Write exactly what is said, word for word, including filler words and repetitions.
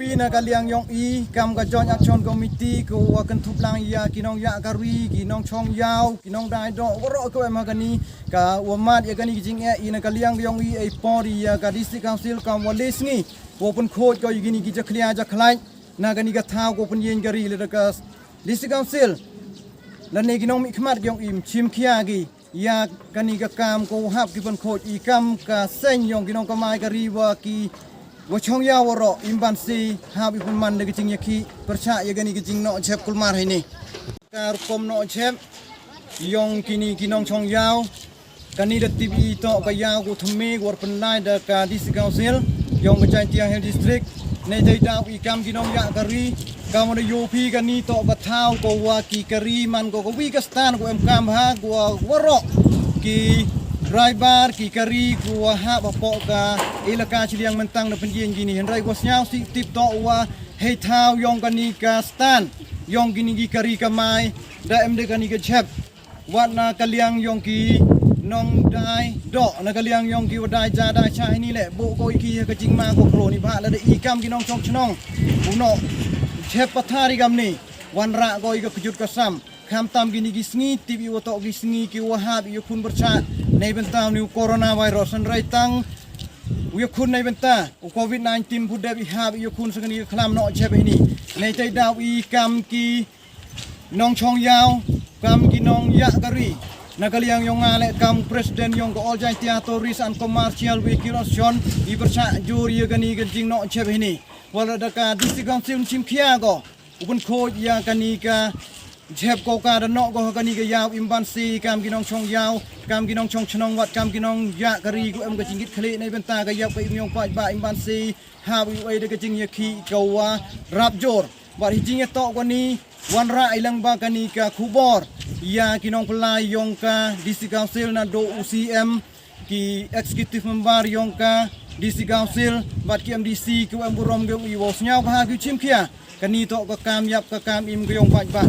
Wi na ka liang yong i kam ka Joint Action Committee ko wa kynthup lang ya ki nong ya kari, ki nong chong yaw, ki nong dai do waro ko em ha kani ka wa mat ya kani ki jing e i na ka liang yong i ei por ya ka District Council kam wa le sngi wa pun khoj ko ya kini ki jakhlia jakhlai na kani ka thaw ko pun yen kari le da ka District Council la ne ki nong mi khmat yong i chim khia ki ya kani ka kam ko hap ki pun khoj i kam ka seng yong ki nong kamai kari wa ki wa chong yaw waro im ban si hap i pun man da ki jing ya ki percha ya kani ki jing no chep kulmar hini. Ka rukom no chep yong kini ki nong chong yaw kani da tip i to ka yaw ko thme ko war pynlai da ka District Council yong ka Jaintia Hill District. Nei dei daw i kam ki nong ya kari kam da yo phi kani to ka thaw ko wa ki kari man ko ka wi ka stan ko em kam ha ko wa waro ki driver ki kari ko wa ha ba po ka ilaka chiliang mentang na pynjin kini hynrai ko sñiaw si tip to wa hei thaw yong kani ka stan yong kini ki kari kamai da em de kani ka chep. Wat na ka liang yong ki nong dai do na ka liang yong ki wa dai ja dai cha hini le bu ko i ki ka jingma ko kro ni ba la da i kam ki nong chong chnong u no chep pathari kam ni wan ra ko i ka kjut ka sam. Kham tam kini ki sngi tip i wa to ki sngi ki wa hap i khun bercha nei benta ni coronavirus hynrai tang u ya khun nei benta u covid nineteen bu dep i hap i khun sa kani ka khlam no chep hini. Nei tai daw i kam ki nong chong yaw kam ki nong ya kari na ka liang yong nga le kam president yong ka All Jaintia Tourist and Commercial Vehicle Association i percha jur ya kani ka jing no chep hini. Wala da ka District Council chim khia ko u pun khoj ya kani ka jep ko ka da no ko kani ka yaw im ban si kam ki nong chong yaw kam ki nong chong chnong wat kam ki nong ya kari ko em ka jingit khli nei benta ka yap ka im yong paj ba im ban si hap i wei da ka jing ya ki ka wa rap jor. Wat hi jing ya to ko ni wan ra i lang ba kani ka khubor ya ki nong pelai yong ka District Council na do u C M ki executive member yong ka District Council wat ki M D C ki wa em burom ge i wa sñiaw ba ha ki chim khia kani to ka kam yap ka kam im ka yong paj ba.